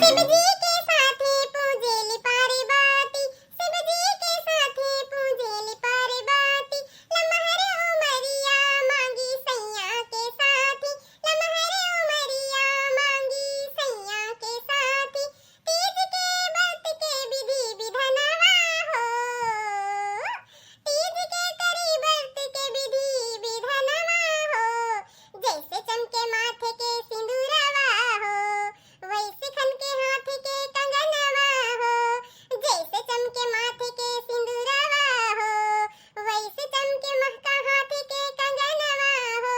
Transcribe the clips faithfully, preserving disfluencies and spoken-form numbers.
शिव जी के साथे पूजेली पार्वती, शिव जी के साथे पूजेली पार्वती, लमहर उमरिया मांगी सैया के साथी, लमहर उमरिया मांगी सैया के साथी। तीज के व्रत के विधि विधानवा हो, तीज के करी व्रत के विधि विधानवा हो, जैसे चमके माथे के सिंदूरवा हो, वैसे खनके हाथ के कंगनवा हो, जैसे चमके माथे के सिंदूरवा हो, वैसे चमके महका हाथ के कंगनवा हो।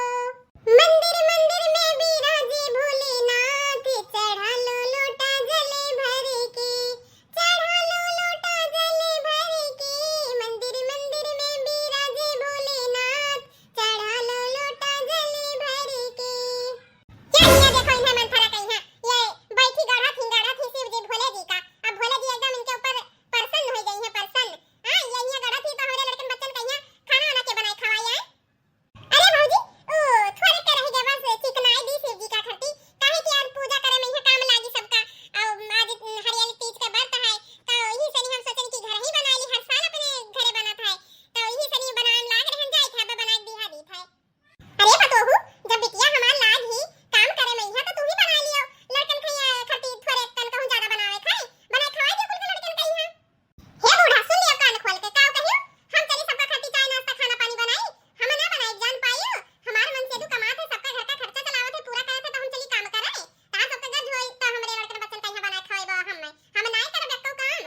मंदिर मंदिर में विराजे भोलेनाथ, चढ़ा लो लोटा जल भर के, चढ़ा लो लोटा जल भर के। मंदिर मंदिर में विराजे भोलेनाथ, चढ़ा लो लोटा जल भर के। क्या हियाँ देखो इन्हें मंथरा कहियाँ, ये बैठी गढ़त ही, गढ़त ही शिव जी भोले जी का। अब भोले जी एकदम इनके ऊपर प्रसन्न हो गई हैं, प्रसन्न। हाँ, ये हियाँ गढ़त ही तो हमारे लड़कन बच्चन कहियाँ खाना वाना के बनाए खवाई आए। अरे भौजी, ओ, थोड़े के रह गए बस, चिकनाई दी शिव जी का खरती, काहे कि आज पूजा करे में इहे काम लागी सबका। और आज हरियाली तीज का व्रत है, तो यही से नहीं हम सोचन कि घर ही बना ली, हर साल अपने घरे बनत है, तो यही से नहीं बनाए में लाग रहन जाए थे, अब बनाए दिहा दी थे। अरे पतोहू, जब बिटिया हमार लाग ही काम करे में है, तो तू ही बना लियो, लड़कन खैया खरती थोड़े कन कहूँ ज्यादा बनावे खाए, बनाए खवाए दे कुल के लड़कन कहियाँ। हे बूढ़ा, सुन लियो कान खोल के, काऊ कहियो? हम चली सबका खातिर चाय नाश्ता खाना पानी बनाई, हम ना बनाई जान पाइयो, हमार मन से दू कमात है, सबका घर का खर्चा चलावत है, पूरा करत है, तो हम चली काम करे। तार सबके गज होई, तो हमरे लड़कन बच्चन कहिया बनाए खवाई बा हम, हम नाई करब एक्को काम।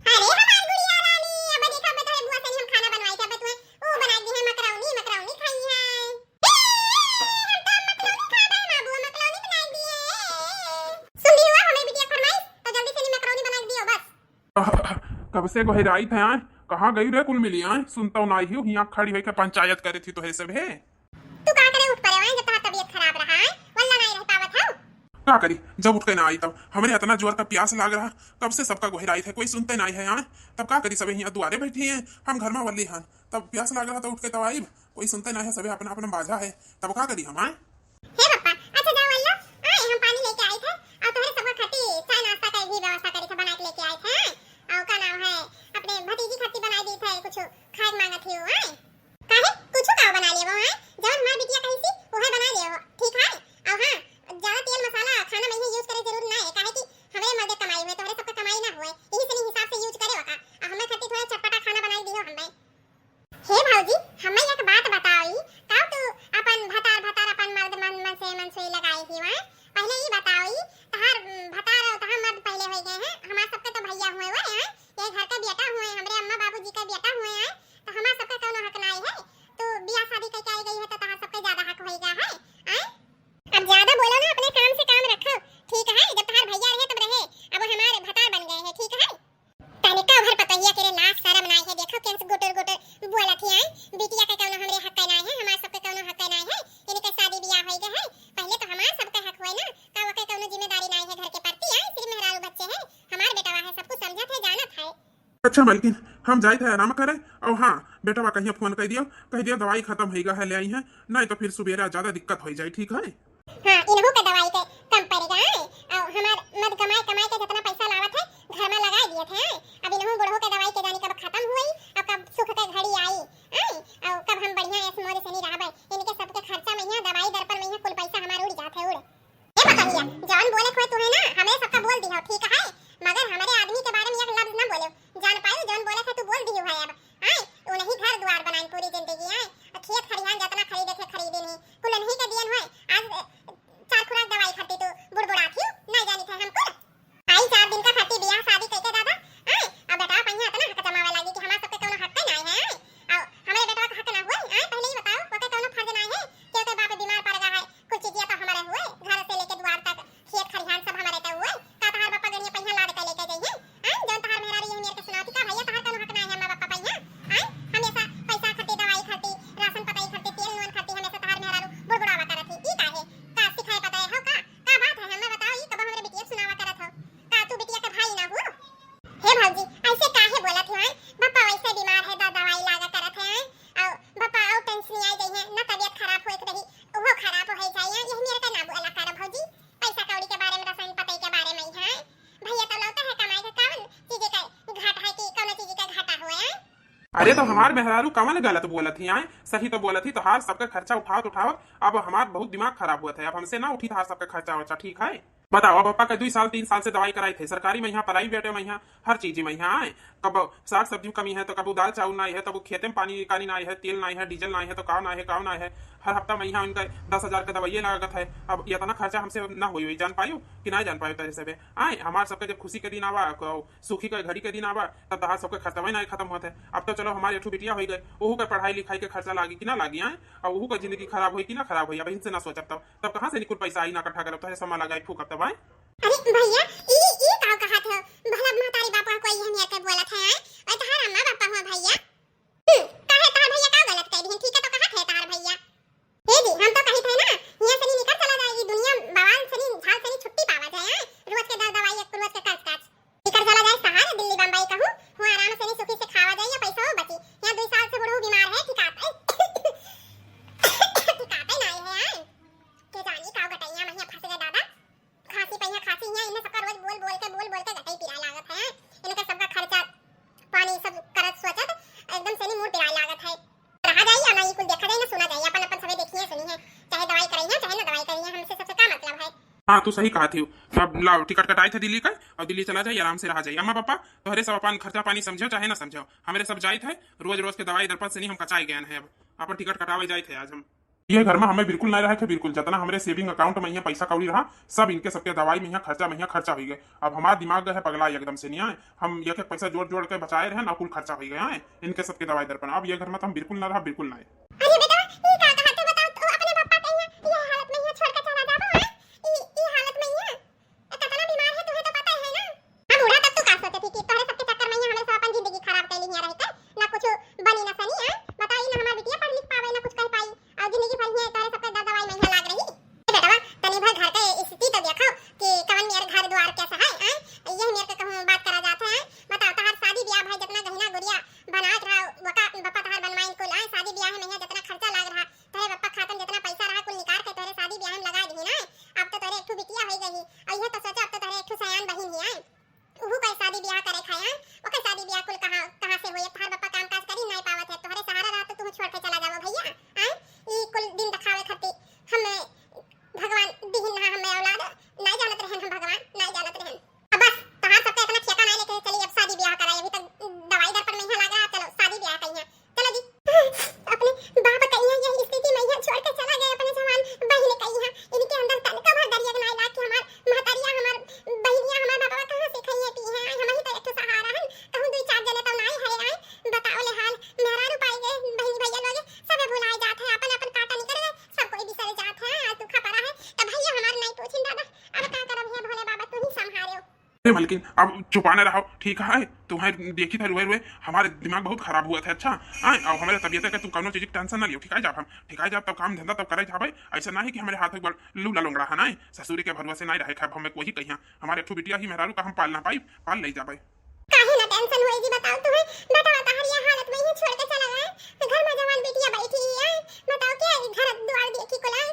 अरे हमार गुड़िया रानी, अब देखा बे तोहे बुआ से हम खाना बनवाई थे, अब तुम्हें वो बनाई दी है मकरौनी, मकरौनी खाई है। ए, हम तो मकरौनी खाबे, माँ बुआ मकरौनी बनाई दी है। सुन ली हुआ हमें बिटिया फरमाइश, तो जल्दी से नी मकरौनी बनाई दियो बस। कब से गोहराई थे आए, कहाँ गई रे कुल मिली आए, सुनता ना ही हियाँ खड़ी होई के पंचायत करे थी तोहे सब है। तू का करे उठ परे वाई, जब तहार तबीयत खराब रहा है, वल्ला नाई रह पावत हौ। का करी, जब उठ के ना आई तब हमरे इतना जोर का प्यास लाग रहा, कब से सबका गोहराई थे, कोई सुनते नाई है यहाँ। तब का करी, सबे यहाँ दुआरे बैठी हैं, हम घर में वल्ली हन, तब प्यास लाग रहा तो उठ के तब आईब, कोई सुनते नाई है, सबे अपना अपना बाझा है, तब का करी हम आए। हे पप्पा, अच्छा जाओ वल्ला, आए हम पानी लेके आई थे, और तोहरे सबका खातिर चाय नाश्ता का भी व्यवस्था करी थे, बना के लेके आई थे, और का नाम है, अपने भतीजी खातिर बना दी थे कुछ खाए मांगत ही हो, आए। काहे? कुछो का बना लेबो, हैं? जवन हमार बिटिया कही सी, उहे बना लेबो, ठीक है? और हाँ, ज्यादा तेल मसाला खाना में ही use करे जरूर ना है, काहे कि हमरे मर्दे कमाई हुए, तोहरे सबके कमाई ना हुए, यही से नहीं हिसाब से use करे ओका। और हमें खातिर थोड़ा चटपटा खाना बनाई दियो हमें। हे भौजी, हमें एक बात बताओ, ई का तू अपन भतार, भतार अपन मर्द मन, मन से मनसुई लगाई ही वहाँ? पहले ई बताओ, ई तहार, उम, भतार और तहार मर्द पहले हो गए हैं, हमार सबके तो भैया हुए हुए हैं, ये घर का बेटा हुए, हमरे अम्मा बाबूजी का बेटा हुए हैं, तो हमार सबका कौनो हक नाई है? तू बियाह शादी करके आई गई है तो तहार सबका ज्यादा हक होइगा है, आय? अब ज्यादा बोलो ना, अपने काम से काम रखो, ठीक है? जब तहार भैया रहे तब रहे, अब वो हमार भतार बन गए हैं, ठीक है? तनिका भर पतोहिया के रे लाज शरम नाई है, देखो कैसे गुटर गुटर बोलत ही आय, बिटिया का कौनो हमरे हक नाई है, हमार सबका कौनो हक नाई है, इनके शादी बियाह होइगा है, पहले तो हमार सबका हक होए ना, का ओके कौनो जिम्मेदारी नाई है घर के प्रति, आय सिर्फ मेहरारू बच्चे हैं, हमार बेटवा है, सब कुछ समझत है, जानत है। अच्छा मलकिन, हम जाइत है आराम करे। और हाँ, बेटवा कहिया फोन कर दियो, कह दियो दवाई खत्म होइगा है, ले आई है, नहीं तो फिर सुबेरा ज्यादा दिक्कत हो जाए, ठीक है? हाँ, इनहू के दवाई के कम पड़ गया है। और हमार मद कमाए कमाए के जितना पैसा लावत है, घर में लगा दिए थे। अब इनहू बुढ़ऊ के दवाई के जाने कब खत्म हुई और कब सुख के घड़ी आई, आय? और कब हम बढ़िया ऐश मौज से नहीं रहबे। इनके सबके खर्चा में यहाँ दवाई दर्पण में यहाँ कुल पैसा हमार उड़ जात है, उड़। ए पतोहिया, जौन बोले खोए तू है ना, हमरे सबका बोल दिहो, ठीक है? मगर हमरे आदमी के बारे में एक लफ्ज ना बोले। जान पाई, जौन बोले थे तू बोल दिहो है अब। आय, उन्हीं घर द्वार बनाइन पूरी जिंदगी आय। खेत खरिहान जतना खरीदे थे खरीदे नहीं, कुल उन्हीं के दियन हुए। आज, अ, चार खुराक दवाई खाती तू बुड़बुड़ात ही, ना जानी थे हम कुल। आई चार दिन का खाती बियाह शादी कइके दादा, आय, अब बेटा पहिया इतना हक जमावे लागी कि हमार सबके कौनो हक नाई है, आय। और हमरे बेटवा का हक ना हुए, आय, पहले ही बताओ, ओके कौनो अरे, तो हमार मेहरारू कवन गलत बोलत ही आए? सही तो बोलत ही, तोहार सबके खर्चा उठावत उठावत अब हमार बहुत दिमाग खराब होत है। अब हमसे ना उठी तोहार सबके खर्चा वर्चा, ठीक है? बताओ, अब पापा का दुई साल तीन साल से दवाई कराई थे, सरकारी में यहाँ, प्राइवेट में यहाँ, हर चीज में यहाँ आए। कब साग सब्जी कमी है तो कब दाल चाउर नाई है, तब खेते में पानी कानी नाई है, तेल नाई है, डीजल नाई है, तो का नाई है, का नाई है। हर हफ्ता में यहाँ इनका दस हजार का दवाइये लागत है। अब इतना खर्चा हमसे ना होई, होई जान पायो कि ना जान पायो तेरे से बे? आए, हमार सबके जब खुशी के दिन आवा, क-, सुखी के घड़ी के दिन आवा, तब तहार सबके खर्चवा ही ना खत्म होत है। अब तो चलो हमार एक ठो बिटिया होई गए, ओहू के पढ़ाई लिखाई के खर्चा लागी कि ना लागी, आए, अब ओहू का जिंदगी खराब होई कि ना खराब होई, अब इनसे ना सोचब तब, तब कहाँ से निकुल पैसा आई ना इकट्ठा करब, तोहरे समा लगाई फूकब तब, आए। अरे भैया, ई, ई का कहत हो? भला महतारी बाप का कोई एहन के बोलत है, आए? और तहार अम्मा बापा हुआ भैया। हम्म, काहे तहार भैया का गलत कह दिहन? ठीक है तो कहत है तहार भैया। हे जी, हम तो कहित है ना, यहाँ से नहीं निकल चला जाए, ई दुनिया बवाल से नहीं, झाल से नहीं छुट्टी पावा जाए, आए? रोज के दर दवाई, एक रोज के कर्ज काज। निकल चला जाए शहर, दिल्ली बम्बई कहूँ, हुआ आराम से नहीं सुखी से खावा जाए, या पैसा हो बची। यहाँ दुई साल से बुढ़ऊ बीमार है, ठिकात है। ठिकात है ना ये है, आए? के जानी का गटैया में यहाँ फंस गए दादा। खांसी पे यहाँ खांसी, यहाँ इन्हें सबका रोज बोल बोल के, बोल बोल के गटई पिराए लागत है। इनके सबका खर्चा पानी सब करत सोचत एकदम से नहीं मूड पिराए लागत है। रहा जाई या ना, ये कुल देखा जाई ना, सुना जाई, अपन अपन सभी देखिए सुनी है, चाहे दवाई कराई है चाहे ना दवाई कराई है, हमसे सबसे का मतलब है। हाँ, तू सही कहत हियो। अब लाओ, टिकट कटाई थे दिल्ली का, और दिल्ली चला जाई, आराम से रहा जाई। अम्मा पापा, तोहरे सब अपन खर्चा पानी समझो चाहे ना समझो, हमरे सब जाई थे, रोज रोज के दवाई दर्पण से नहीं हम कचाई गए हैं। अब अपन टिकट कटावे जाई थे आज हम। ये घर में हमें बिल्कुल नहीं रहे थे, बिल्कुल। जितना हमरे सेविंग अकाउंट में यहाँ पैसा कौड़ी रहा, सब इनके सबके दवाई में यहाँ खर्चा में यहाँ खर्चा हुई गए। अब हमार दिमाग है पगला एकदम से नहीं आए, हम एक एक पैसा जोड़ जोड़ के बचाए रहे ना, कुल खर्चा हुई गए आए इनके सबके दवाई दर्पण। अब ये घर में तो हम बिल्कुल ना रहा, बिल्कुल ना। अरे बेटा, ई का कहत है बताओ, तू अपने पापा के यहाँ ये हालत में यहाँ छोड़ के चला जाबो, हैं? ई, ई हालत में यहाँ? ए, कितना बीमार है, तुहे तो पता है ना। हाँ बूढ़ा, तब तू का सोचे थी कि तोहरे सबके चक्कर में यहाँ हमरे सब अपन जिंदगी खराब कर ली, यहाँ रह के ना कुछ बनी ना सनी, हैं? बताओ, ई ना हमार बिटिया पढ़ लिख पावे, ना कुछ कर पाई, और जिंदगी भर यहाँ तोहरे सबके दर दवाई में यहाँ लाग रही। ए बेटवा, तनी भर घर के स्थिति तो देखो कि कवन मेर घर द्वार कैसा है, हैं? यही मेर के कहूँ बात करा जात है, हैं? बताओ, तोहार शादी ब्याह भाई जितना गहना गुड़िया बनात रहा, वका बप्पा तोहार बनवाइन कुल, हैं? शादी ब्याह में यहाँ जितना खर्चा लाग रहा, तोहरे बप्पा खातन जितना पैसा रहा कुल निकाल के तोहरे शादी ब्याह में लगा दी ना। अब तो तोहरे एक ठो बिटिया हो गई, और यह तो सोचो अब तो तोहरे एक ठो सयान बहिन ही आए, उहू का शादी ब्याह करे खाए आए, ओकर शादी ब्याह कुल कहाँ, कहाँ से होई? तोहार बप्पा काम काज करी नहीं पावत है, तोहरे सहारा रहा तो तू छोड़ के चला जाबो भैया। आए, ई कुल दिन दिखावे खातिर हम भगवान दिहिन ना हमें औलाद, नहीं जानत रहन हम भगवान, नहीं जानत रहन। अब बस, तोहार सबका इतना ठेका नहीं लेके चली, अब शादी ब्याह कराई, अभी तक दवाई दर्पण में यहाँ लाग रहा, चलो शादी ब्याह कहीं, चलो जी। अपने बाप का यहाँ यही स्थिति में यहाँ छोड़ के चला गया, अपने जवान बहिन का यहाँ, इनके अंदर तनका भर दरिया के नाई लाग के हमार महतारिया, हमार बहिनिया, हमार बाबा कहाँ से खाइए पी हैं, हम ही तो एक ठो सहारा हन, कहूँ दुई चार जने तो नाई है आए, बताओ ले हाल, मेहरारू पाई गए, बहिन भैया लोग सबे भुलाए जात है, अपन अपन काटा निकल गए, सब कोई बिसर जात है, आज दुखा पड़ा है, तब भैया हमार नहीं पूछिन दादा, अब का करब है भोले बाबा, तू ही संभारे। अरे मलकिन, अब चुपाने रहो, ठीक है? तुम्हें देखी था रुए रुए, हमारे दिमाग बहुत खराब हुआ था। अच्छा, आए, अब हमारे तबीयत है कि तुम कौनो चीज की टेंशन ना लियो, ठीक है? जब हम ठीक है, जब तब काम धंधा तब करे जाबे, ऐसा ना है कि हमारे हाथ एक बार लूला लोंगड़ा है ना, ससुरी के भरोसे नहीं रहे, अब हमें कोई कहिया, हमारे एक ठो बिटिया ही मेहरारू का हम पाल ना पाई, पाल ले जाबे। काहे ना टेंशन होई जी, बताओ तुम्हें, बेटा तोहार ये हालत में ही छोड़ के चला गए, घर में जवान बिटिया बैठी ही है, बताओ क्या घर द्वार देखी को लाए,